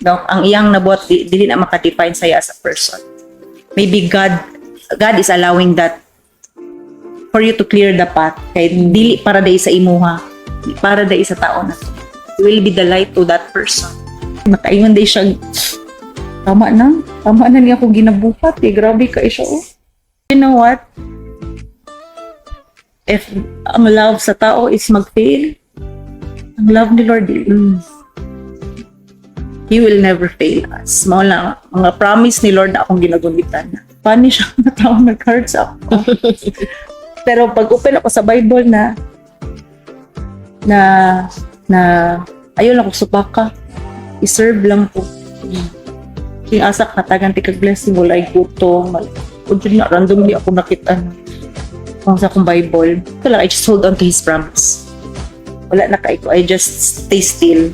No, ang iyang nabuhat dili na maka-define saya as a person. Maybe God is allowing that for you to clear the path kay dili para diay sa imuha, para diay sa tao na to. You will be the light to that person. Makaingon diay siya, tama na, tama na niya akong ginabuhat eh. Grabe ka siya, oh. You know what? If ang love sa tao is mag-fail, ang love ni Lord, dili. He will never fail us. Mao lang, mga promise ni Lord na akong ginagunitan. Funny siya na tao, nag-hurt sa ako. Pero pag open ako sa Bible na ayaw lang ko supaka. I-serve lang ko. Yung asa hatagan tikag blessing, walay gutom. O dyan na, randomly ako nakita na kung sa akong Bible. Ito lang, I just hold on to His promise. Wala na kay ko. I just stay still.